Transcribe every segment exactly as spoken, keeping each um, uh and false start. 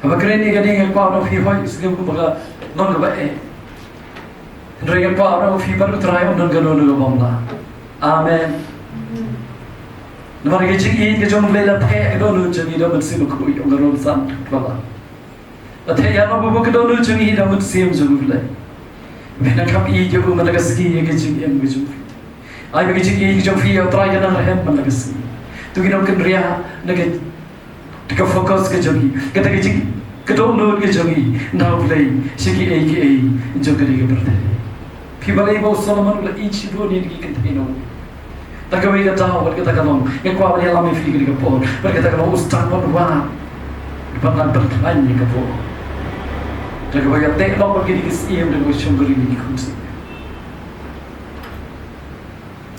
Haba kren ïa kane nga kwah ban ong ïa phi, hooid, sngewbha ba ka long kaba eh. Hynrei nga kwah ban ong ïa phi ba U Trai un don kano kano ka bym lah. Amen. Namar ka jingïeit ka jong U Blei la theh ïa ka dohnud jong ngi da U Mynsiem Bakhuid, ong ka Rom san kaba la. La theh ïa ngi ba ka dohnud jong ngi da U Mynsiem jong U Blei. Phin nang kham ïeit ïa u man la ka sngi ïa ka jingim ka jong phi. Ai ba ka jingïeit ka jong phi ïa U Trai kan nang rhem man la ka sngi. To ngin ym kynriah na ka, ka focus ka jong ngi. Kata ka jing, ka dohnud ka jong ngi na U Blei sha kiei kiei jong kane ka pyrthei. Phi balei ba u Solomon u la ïeit shibun ïa ki kynthei na u? Da kawei ka daw bad kata ka long, nga kwah ban ïalam ïa phi kane ka por, bad kata ka long u sdang ban wad ban nang pynkhlaiñ ïa ka por. Da kaba ïa teh lok bad kine ki syiem, da kaba shong kurim ïa ki khun syiem.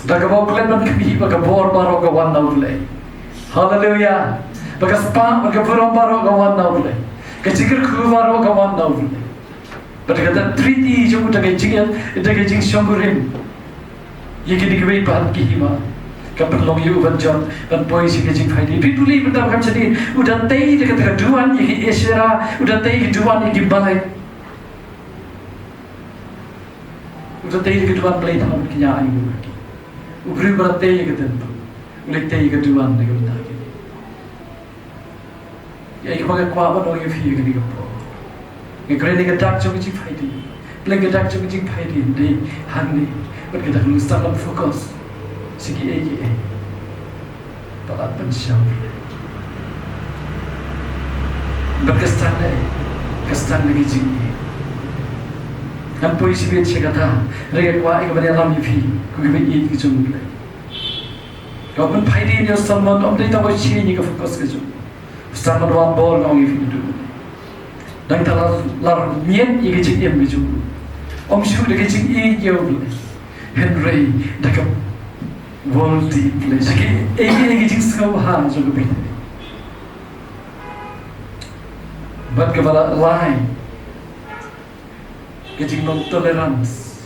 Da kaba u klet ban khmih ba ka bor baroh ka wan na U Blei. Haleluia. Ba ka spah bad ka burom baroh ka wan na U Blei. Ka jingkyrkhu baroh ka wan na U Blei. Bad kata treaty jong u da ka jing, da ka jingshong kurim ïa kine kiwei pat ki hima, ka pynlong ïa u ban jot ban poi sha ka jingphaidien. Phi pule mynta ba kham shadien, u da tei da kata ka duwan ïa ki Asherah, u da tei ka duwan ïa ki Molek. U da tei da ka duwan blei thaw bad ki ñiah aïu ha ki. U briew ba da tei ïa ka temple u leit tei ïa ka duwan da ka bynta ki. Ïa kaba nga kwah ban ong ïa phi ha kane ka por, nga kren ïa ka dak jong ka jingphaidien. Pleng ka dak jong ka jingphaidien dei hangne. Bad ka dak, ngi sdang ban focus sha kiei kiei. Palat ban sha U Blei. Bad ka sdang ne, ka sdang na ka jingïeit. Ngan poi shibit sha kata, hynrei nga kwah ïa ka ban ïalam ïa phi kum kiba ïeit ki jong U Blei. Ka ban phaidien ïa u Solomon ym dei tang ba u shim ïa ka focus ka jong u. U Solomon u wan bor, nga ong ïa phi naduh. Nangta la, la miet ïa ka jingim ka jong u. Ym shuh da ka jingïeit ïa U Blei, hynrei da ka worldly pleasure. Ka, ïa ka, ïa ka jingsngewbha jong ka pyrthei. Bad kaba la lai, ka jinglong tolerance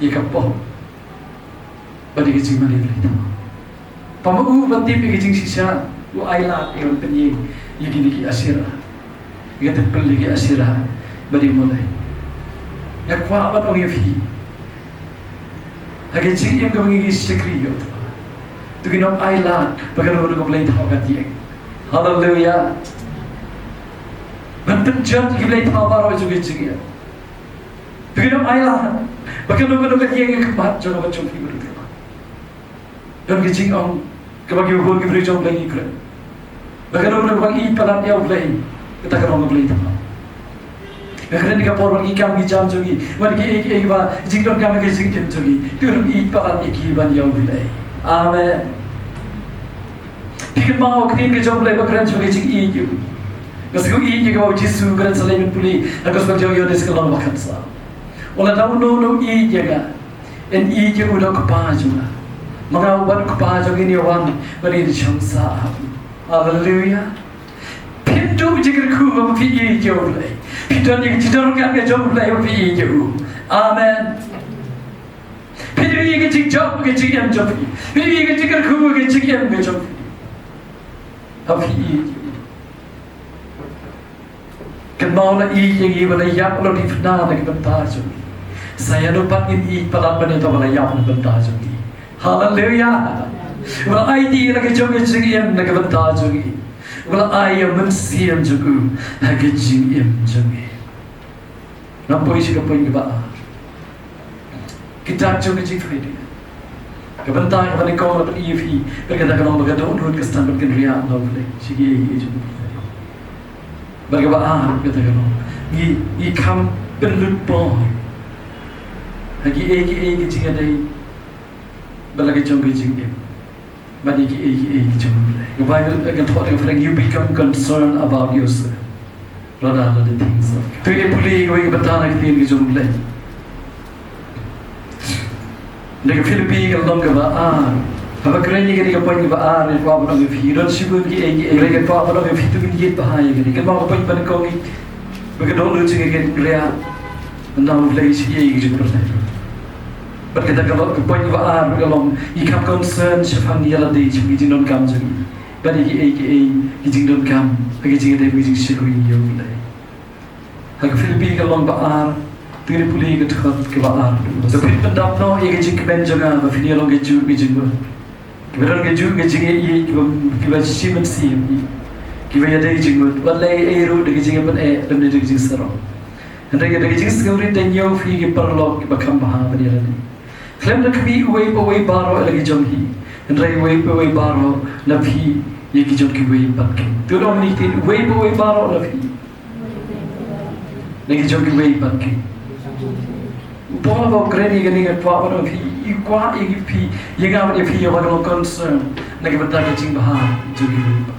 ïa ka pop bad ïa ka jingmane blei thaw. Pynban u ba tip ïa ka jingshisha, u ailad ïa ban pynïeng ïa kine ki Asherah, ïa ka temple ïa ki Asherah bad ïa u Molek. Nga kwah ban ong ïa phi, ha ka jingim kaba ngi shakri ïa u Trai, to ngin ym ailad ba kano kano ka blei thaw kan ïeng. Haleluia. Ban pynjot ïa ki blei thaw baroh jong ka jingim. To ngin ym ailad ba kano kano kan ïeng ha khmat jong nga bad jong phi bad u Trai. Don ka jingong kaba ki bun ki briew jong U Blei ki kren, ba kano kano ba ïeit palat ïa U Blei, kata ka long ka blei thaw. Nga kren ïa ka por ba ki kam ki jam jong ngi, ba kiei kiei ba jingdonkam ha ka jingim jong ngi, to ngin ym ïeit palat ïa ki ban ïa U Blei. Amen. Phi kynmaw ka ktien ka jong U Blei ba kren sha ka jingïeit ïa u? Nga sngew ïeit ïa kaba u Jisu u kren, sa leit ban pule ha ka Gospel jong u Ïoannis ka lynnong ba khatsaw. U la ong, uno uno u ïeit ïa nga, yn ïeit ïa u da u Kpa jong nga. Ma nga u bad u Kpa jong ngi ngin ïawan bad ngin shong sah ha u. Haleluia. Phim duh jingkyrkhu ba phi ïeit ïa U Blei. Phi don ïa ka jingdonkam ka jong U Blei ba phi ïeit ïa u. Amen. Phi duh ïa ka jingjop ka jingim jong phi. Phi duh ïa ka jingkyrkhu ka jingim ka jong phi. Ba phi ïeit ïa u. Kynmaw, la ïeit ïa ngi, ba la ïap, la dipynna na ka bynta jong ngi. Sa ïa no pat ngin ïeit palat ban ïa uta uba la ïap na ka bynta jong ngi? Haleluia. Ba la aiti ïa la ka jong ka jingim na ka bynta jong ngi. Ba la ai ïa u Mynsiem jong u ha ka jingim jong ngi. Ngam poi sha ka point kaba ar. Kita jong ka jingphaidien. Ka bynta kaba nyngkong la pyni ïa phi, bad kata ka long ba ka dohnud ka sdang ban kynriah na U Blei sha kiei kiei jong u. Bad kaba ar kata ka long, ngi, ngi kham pynlut por ha kiei kiei ki jingïadei bad la ka jong ka jingim. Bad ïa kiei kiei ki jong U Blei. Ka Baibl ka thoh da ka phrase, "You become concerned about yourself rather than the things of God." To ïa pule ïa kawei ka bynta na ka ktien ka jong U Blei. Da ka Philippi ka lynnong kaba ar. Haba kren ïa kane ka point kaba ar, nga kwah ban ong ïa phi, don shibun kiei kiei, hynrei nga kwah ban ong ïa phi to ngin ïeit bha ïa kane. Kynmaw, ka point ba nyngkong, ba ka dohnud jong ngi kan kynriah na U Blei sha kiei kiei ki jong ka pyrthei. Bad kata ka long ka point ba ar, ka long ngi kham concern shaphang ïa lade, shaphang ki jingdonkam jong ngi. Bad ïa kiei kiei ki jingdonkam ha ki jingïadei bad ki jingshakri ïa U Blei. Ha ka Philippi ka lynnong ba ar, to ngin pule ka dkhot kaba ar. To phin pyndap noh ïa ka jingkmen jong nga ba phin ïa long kijuh ki jingmut, kiba don kijuh ki jingïeit kiba, kiba shim mynsiem, kiba ïadei jingmut, wat lei ei ruh da ka jingïapyneh lymne da ka jingsarong. Hynrei da ka jingsngewrit da ñiew phi ki paralok kiba kham bha ban ïa lade. Khlem da khmih uwei pa uwei baroh ïa la ki jong hi, hynrei uwei pa uwei baroh na phi ïa ki jong kiwei pat ki. To ong ïa kine, uwei pa uwei baroh na phi, na ki jong kiwei pat ki. U Paul haba u kren ïa kane, nga kwah ban ong ïa phi, i kwah ïa phi, ïa nga bad ïa phi, ïa ba ka long concern na ka bynta ka jingbha jong kiwei pat.